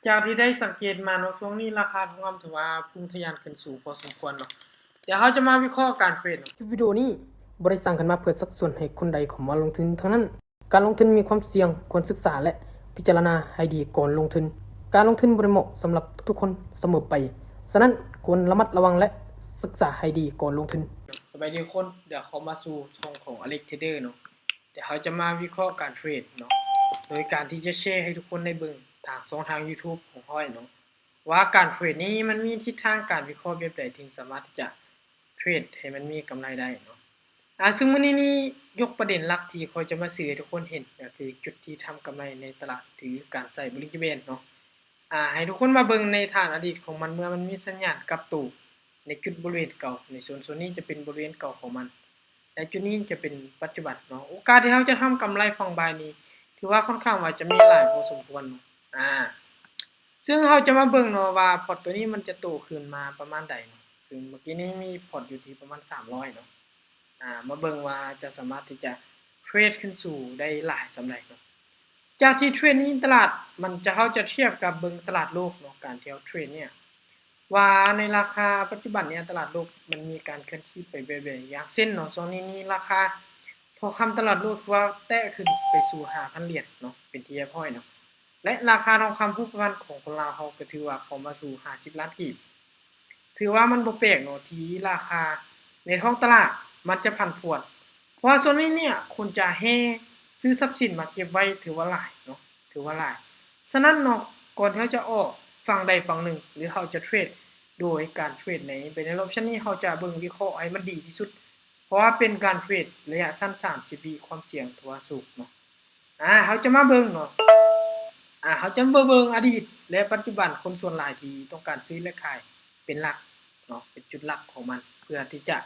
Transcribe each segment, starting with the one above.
ຈາກທີ່ໄດ້ສັງເກດມາເນາະ ຊ່ວງນີ້ລາຄາທອງຄຳຖືວ່າພຸ່ງທະຍານຂຶ້ນສູງພໍສົມຄວນເນາະ. ດຽວເຮົາຈະມາວິເຄາະການເທຣດເນາະ. ຄລິບວິດີໂອນີ້ບໍ່ໄດ້ສ້າງຂຶ້ນມາເພື່ອຊັກຊວນໃຫ້ຄົນໃດເຂົ້າມາລົງທຶນທັງນັ້ນ. ການລົງທຶນມີຄວາມສ່ຽງ, ຄວນສຶກສາ ແລະ ພິຈາລະນາໃຫ້ດີກ່ອນລົງທຶນ. ການລົງທຶນບໍ່ໄດ້ເໝາະສຳລັບທຸກໆຄົນສະເໝີໄປ, ສະນັ້ນຄວນລະມັດລະວັງ ແລະ ສຶກສາໃຫ້ດີກ່ອນລົງທຶນ. ສະບາຍດີທຸກຄົນ, ດຽວເຂົ້າມາສູ່ຊ່ອງຂອງອາເລັກເທຣດເດີເນາະ. ດຽວເຮົາຈະມາວິເຄາະການເທຣດເນາະ ໂດຍການທີ່ຈະແຊໃຫ້ທຸກຄົນໄດ້ເບິ່ງທາງຊ່ອງທາງຢູທູບຂອງຂ້ອຍເນາະ ວ່າການເທຣດນີ້ມັນມີທິດທາງການວິເຄາະແບບໃດ ເຖິງສາມາດທີ່ຈະເທຣດໃຫ້ມັນມີກຳໄລໄດ້ເນາະ. ອາ ຊຶ່ງມື້ນີ້ນີ້ຍົກປະເດັນຫຼັກທີ່ຂ້ອຍຈະມາສື່ໃຫ້ທຸກຄົນເຫັນ ກໍຄືຈຸດທີ່ທຳກຳໄລໃນຕະຫຼາດ ຫຼື ການໃຊ້ Bollinger Band ເນາະ. ອາ ໃຫ້ທຸກຄົນມາເບິ່ງໃນຖານອະດີດຂອງມັນ ເມື່ອມັນມີສັນຍານກັບໂຕໃນຈຸດບໍລິເວນເກົ່າ ໃນໂຊນ ໂຊນນີ້ຈະເປັນບໍລິເວນເກົ່າຂອງມັນ ແລະ ຈຸດນີ້ຈະເປັນປັດຈຸບັນເນາະ. ໂອກາດທີ່ເຮົາຈະທຳກຳໄລຝັ່ງບາຍນີ້ ຖືວ່າຄ່ອນຂ້າງວ່າຈະມີຫຼາຍພໍສົມຄວນເນາະ. ອາ ຊຶ່ງເຮົາຈະມາເບິ່ງເນາະວ່າພອດໂຕນີ້ມັນຈະໂຕຂຶ້ນມາປະມານໃດເນາະ. ຊຶ່ງເມື່ອກີ້ນີ້ມີພອດຢູ່ທີ່ປະມານສາມຮ້ອຍເນາະ. ອາ ມາເບິ່ງວ່າຈະສາມາດທີ່ຈະເທຣດຂຶ້ນສູ່ໄດ້ຫຼາຍສ່ຳໃດເນາະ. ຈາກທີ່ເທຣດນີ້ຕະຫຼາດ ມັນຈະ ເຮົາຈະທຽບກັບເບິ່ງຕະຫຼາດໂລກເນາະ. ການທີ່ເຮົາເທຣດເນຍ ວ່າໃນລາຄາປັດຈຸບັນເນຍ ຕະຫຼາດໂລກມັນມີການເຄື່ອນທີ່ໄປແບບໃດ. ຢ່າງເຊັ່ນເນາະ ຊ່ວງນີ້ນີ້ລາຄາທອງຄຳຕະຫຼາດໂລກຖືວ່າແຕະຂຶ້ນໄປສູ່ຫ້າພັນຫຼຽນເນາະ ເປັນທີ່ຮຽບຮ້ອຍເນາະ. ແລະ ລາຄາທອງຄຳຮູບປະພັນຂອງຄົນລາວເຮົາກໍຖືວ່າເຂົ້າມາສູ່ຫ້າສິບລ້ານກີບ. ຖືວ່າມັນບໍ່ແປກເນາະ ທີ່ລາຄາໃນທ້ອງຕະຫຼາດມັນຈະຜັນຜວນ ເພາະວ່າຊ່ວງນີ້ເນຍຄົນຈະແຫ່ຊື້ຊັບສິນມາເກັບໄວ້ ຖືວ່າຫຼາຍເນາະ ຖືວ່າຫຼາຍ. ສະນັ້ນເນາະ ກ່ອນທີ່ເຮົາຈະອອກຝັ່ງໃດຝັ່ງໜຶ່ງ ຫຼື ເຮົາຈະເທຣດໂດຍການເທຣດໃນ Binary Option ນີ້ ເຮົາຈະເບິ່ງວິເຄາະໃຫ້ມັນດີທີ່ສຸດ ເພາະວ່າເປັນການເທຣດໄລຍະສັ້ນສາມສິບວິ ຄວາມສ່ຽງຖືວ່າສູງເນາະ. ອາ ເຮົາຈະມາເບິ່ງເນາະ ອາ ເຮົາຈະມາເບິ່ງອະດີດ ແລະ ປັດຈຸບັນ ຄົນສ່ວນຫຼາຍທີ່ຕ້ອງການຊື້ ແລະ ຂາຍເປັນຫຼັກເນາະ ເປັນຈຸດຫຼັກຂອງມັນ ເພື່ອທີ່ຈະ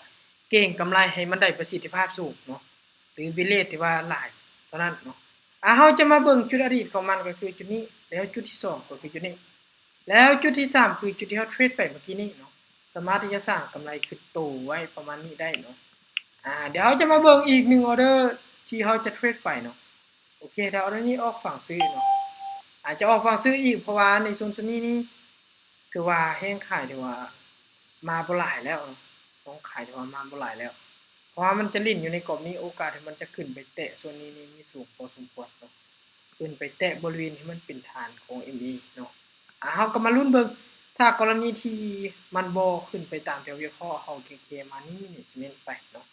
ເກັງກຳໄລໃຫ້ມັນໄດ້ປະສິດທິພາບສູງເນາະ ຫຼື win rate ທີ່ວ່າຫຼາຍເທົ່ານັ້ນເນາະ. ອາ ເຮົາຈະມາເບິ່ງຈຸດອະດີດຂອງມັນ ກໍຄືຈຸດນີ້ ແລ້ວຈຸດທີສອງ ກໍຄືຈຸດນີ້ ແລ້ວຈຸດທີສາມ ຄືຈຸດທີ່ເຮົາເທຣດໄປເມື່ອກີ້ນີ້ເນາະ ສາມາດທີ່ຈະສ້າງກຳໄລຂຶ້ນໂຕໄວ້ປະມານນີ້ໄດ້ເນາະ. ອາ ດຽວເຮົາຈະມາເບິ່ງອີກໜຶ່ງອໍເດີທີ່ເຮົາຈະເທຣດໄປເນາະ. ໂອເຄ ດຽວອໍເດີນີ້ອອກຝັ່ງຊື້ເນາະ ອາດຈະອອກຝັ່ງຊື້ອີກ ເພາະວ່າໃນໂຊນ ໂຊນນີ້ນີ້ ຖືວ່າແຮງຂາຍຖືວ່າມາບໍ່ຫຼາຍແລ້ວເນາະ ແຮງຂາຍຖືວ່າມາບໍ່ຫຼາຍແລ້ວ ເພາະວ່າມັນຈະຫຼິ້ນຢູ່ໃນກອບນີ້ ໂອກາດທີ່ມັນຈະຂຶ້ນໄປແຕະໂຊນນີ້ນີ້ມີສູງພໍສົມຄວນເນາະ. ຂຶ້ນໄປແຕະບໍລິເວນທີ່ມັນເປັນຖານຂອງ ເອັມ ເອ ເນາະ. ອາ ເຮົາກໍມາລຸ້ນເບິ່ງ ຖ້າກໍລະນີທີ່ມັນບໍ່ຂຶ້ນໄປຕາມທີ່ເຮົາວິເຄາະ ເຮົາແຄ່ມານີ້ management ໄປເນາະ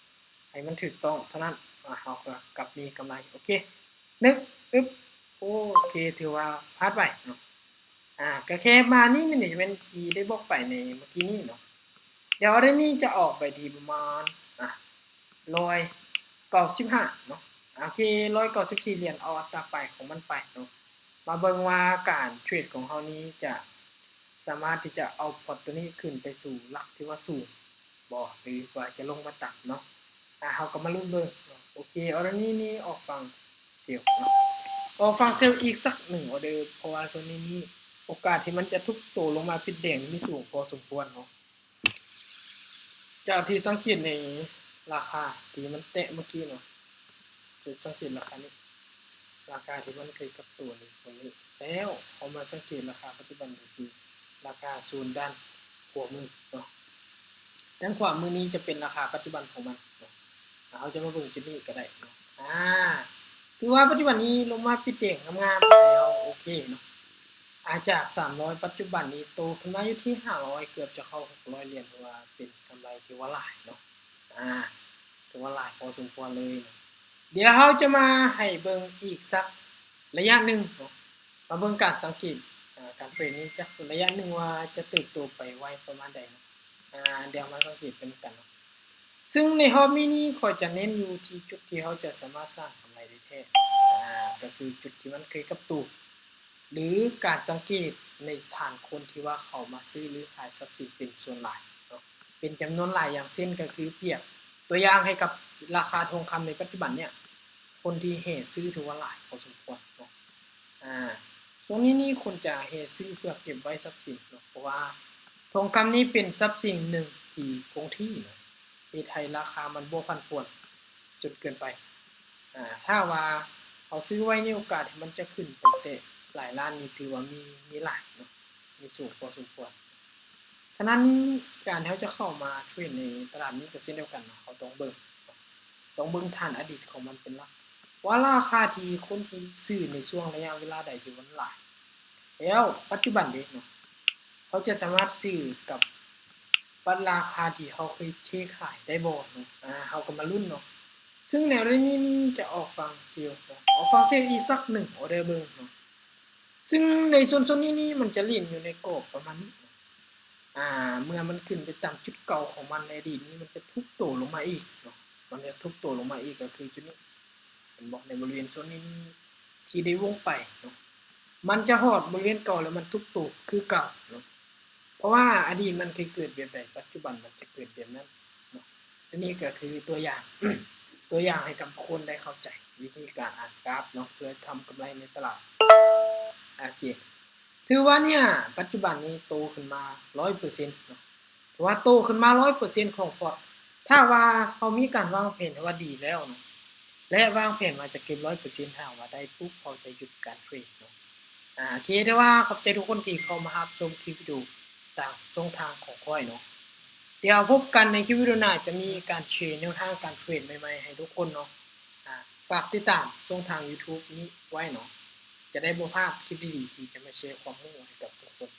ໃຫ້ມັນຖືກຕ້ອງເທົ່ານັ້ນ ອາ ເຮົາກໍກັບມີກຳໄລ. ໂອເຄ ໜຶ່ງ ອຶບ ໂອເຄ ຖືວ່າພາດໄປເນາະ. ອາ ກໍແຄ່ມານີ້ management ທີ່ໄດ້ບອກໄປໃນເມື່ອກີ້ນີ້ເນາະ. ດຽວອໍເດີນີ້ຈະອອກໄປທີ່ປະມານ ອາ ຮ້ອຍເກົ້າສິບຫ້າເນາະ. ໂອເຄ ຮ້ອຍເກົ້າສິບສີ່ຫຼຽນ ເອົາອັດຕາໄປຂອງມັນໄປເນາະ. ມາເບິ່ງວ່າການເທຣດຂອງເຮົານີ້ຈະສາມາດທີ່ຈະເອົາພອດໂຕນີ້ຂຶ້ນໄປສູ່ຫຼັກທີ່ວ່າສູງບໍ່ ຫຼືວ່າຈະລົງມາຕ່ຳເນາະ. ອາ ເຮົາກໍມາລຸ້ນເບິ່ງເນາະ. ໂອເຄ ອໍເດີນີ້ນີ້ອອກຝັ່ງເຊວເນາະ ອອກຝັ່ງເຊວອີກສັກໜຶ່ງອໍເດີ ເພາະວ່າຊ່ວງນີ້ນີ້ໂອກາດທີ່ມັນຈະທຸບໂຕລົງມາປິດແດງມີສູງພໍສົມຄວນເນາະ. ຈາກທີ່ສັງເກດໃນລາຄາທີ່ມັນແຕະເມື່ອກີ້ເນາະ ຈະສັງເກດລາຄານີ້ ລາຄາທີ່ມັນເຄີຍກັບໂຕໃນໂຊນນີ້ ແລ້ວເຮົາມາສັງເກດລາຄາປັດຈຸບັນ ກໍຄືລາຄາໂຊນດ້ານຂວາມືເນາະ. ດ້ານຂວາມືນີ້ຈະເປັນລາຄາປັດຈຸບັນຂອງມັນເນາະ. ເຮົາຈະມາເບິ່ງຈຸດນີ້ກໍໄດ້ເນາະ. ອາ ຖືວ່າປັດຈຸບັນນີ້ລົງມາປິດແດງງາມໆແລ້ວ ໂອເຄເນາະ. ອາ ຈາກສາມຮ້ອຍ ປັດຈຸບັນນີ້ໂຕຂຶ້ນມາຢູ່ທີ່ຫ້າຮ້ອຍ ເກືອບຈະເຂົ້າຫົກຮ້ອຍຫຼຽນ ຖືວ່າເປັນກຳໄລທີ່ວ່າຫຼາຍເນາະ. ອາ ຖືວ່າຫຼາຍພໍສົມຄວນເລີຍເນາະ. ດຽວເຮົາຈະມາໃຫ້ເບິ່ງອີກສັກໄລຍະໜຶ່ງເນາະ. ມາເບິ່ງການສັງເກດ ອາ ການເທຣດນີ້ຈັກໄລຍະໜຶ່ງວ່າຈະເຕີບໂຕໄປໄວປະມານໃດເນາະ. ອາ ດຽວມາສັງເກດໄປນຳກັນເນາະ. ຊຶ່ງໃນຮອບນີ້ນີ້ ຂ້ອຍຈະເນັ້ນຢູ່ທີ່ຈຸດທີ່ເຮົາຈະສາມາດສ້າງກຳໄລໄດ້ແທ້ ອາ ກໍຄືຈຸດທີ່ມັນເຄີຍກັບໂຕ ຫຼື ການສັງເກດໃນຖານຄົນທີ່ວ່າເຂົາມາຊື້ ຫຼື ຂາຍຊັບສິນເປັນສ່ວນຫຼາຍເນາະ ເປັນຈຳນວນຫຼາຍ. ຢ່າງເຊັ່ນ ກໍຄືປຽບຕົວຢ່າງໃຫ້ກັບລາຄາທອງຄຳໃນປັດຈຸບັນເນຍ ຄົນທີ່ແຫ່ຊື້ຖືວ່າຫຼາຍພໍສົມຄວນເນາະ. ອາ ຊ່ວງນີ້ນີ້ຄົນຈະແຫ່ຊື້ເພື່ອເກັບໄວ້ຊັບສິນເນາະ ເພາະວ່າທອງຄຳນີ້ເປັນຊັບສິນໜຶ່ງທີ່ຄົງທີ່ເນາະ ເຮັດໃຫ້ລາຄາມັນບໍ່ຜັນຜວນຈົນເກີນໄປ. ອາ ຖ້າວ່າເຮົາຊື້ໄວ້ໃນໂອກາດທີ່ມັນຈະຂຶ້ນໄປແຕະ ຫຼາຍລ້ານນີ້ຖືວ່າມີ ມີຫຼາຍເນາະ ມີສູງພໍສົມຄວນ. ສະນັ້ນການທີ່ເຮົາຈະເຂົ້າມາເທຣດໃນຕະຫຼາດນີ້ກໍເຊັ່ນດຽວກັນເນາະ ເຮົາຕ້ອງເບິ່ງ ຕ້ອງເບິ່ງຖານອະດີດຂອງມັນເປັນຫຼັກ ວ່າລາຄາທີ່ຄົນທີ່ຊື້ໃນຊ່ວງໄລຍະເວລາໃດທີ່ມັນຫຼາຍ ແລ້ວປັດຈຸບັນເດເນາະ ເຮົາຈະສາມາດຊື້ກັບບັດລາຄາທີ່ເຮົາເຄີຍເທຂາຍໄດ້ບໍ່ເນາະ ອາ ເຮົາກໍມາລຸ້ນເນາະ. ຊຶ່ງໃນກໍລະນີນີ້ຈະອອກຝັ່ງເຊວເນາະ ອອກຝັ່ງເຊວອີກສັກໜຶ່ງອໍເດີເບິ່ງເນາະ. ຊຶ່ງໃນໂຊນໆນີ້ນີ້ ມັນຈະຫຼິ້ນຢູ່ໃນກອບປະມານນີ້ເນາະ ອາ ເມື່ອມັນຂຶ້ນໄປຕາມຈຸດເກົ່າຂອງມັນໃນອະດີດນີ້ ມັນຈະທຸບໂຕລົງມາອີກເນາະ ມັນຈະທຸບໂຕລົງມາອີກ ກໍຄືຈຸດນີ້ ເຫັນບໍ່ ໃນບໍລິເວນໂຊນນີ້ທີ່ໄດ້ວົງໄປເນາະ ມັນຈະຮອດບໍລິເວນເກົ່າ ແລ້ວມັນທຸບໂຕຄືເກົ່າເນາະ ເພາະວ່າອະດີດມັນເຄີຍເກີດແບບໃດ ປັດຈຸບັນມັນຈະເກີດແບບນັ້ນເນາະ. ອັນນີ້ກໍຄືຕົວຢ່າງ ຕົວຢ່າງໃຫ້ກັບທຸກຄົນໄດ້ເຂົ້າໃຈວິທີການອ່ານກຣາຟເນາະ ເພື່ອທຳກຳໄລໃນຕະຫຼາດ. ໂອເຄ ຖືວ່າເນຍ ປັດຈຸບັນນີ້ໂຕຂຶ້ນມາຮ້ອຍເປີເຊັນເນາະ ຖືວ່າໂຕຂຶ້ນມາຮ້ອຍເປີເຊັນຂອງພອດ ຖ້າວ່າເຮົາມີການວາງແຜນທີ່ວ່າດີແລ້ວເນາະ ແລະ ວາງແຜນວ່າຈະເກັບຮ້ອຍເປີເຊັນ ຖ້າຫາກວ່າໄດ້ປຸບ ເຮົາຈະຢຸດການເທຣດເນາະ. ອາ ໂອເຄ ແຕ່ວ່າຂອບໃຈທຸກຄົນທີ່ເຂົ້າມາຮັບຊົມຄລິບວິດີໂອສ້າງຊ່ອງທາງຂອງຂ້ອຍເນາະ. ດຽວພົບກັນໃນຄລິບວິດີໂອໜ້າ ຈະມີການແຊແນວທາງການເທຣດໃໝ່ໆໃຫ້ທຸກຄົນເນາະ. ອາ ຝາກຕິດຕາມຊ່ອງທາງ YouTube ນີ້ໄວ້ເນາະ ຈະໄດ້ບໍ່ພາດຄລິບດີໆທີ່ຈະມາແຊຄວາມຮູ້ໃຫ້ກັບທຸກຄົນ.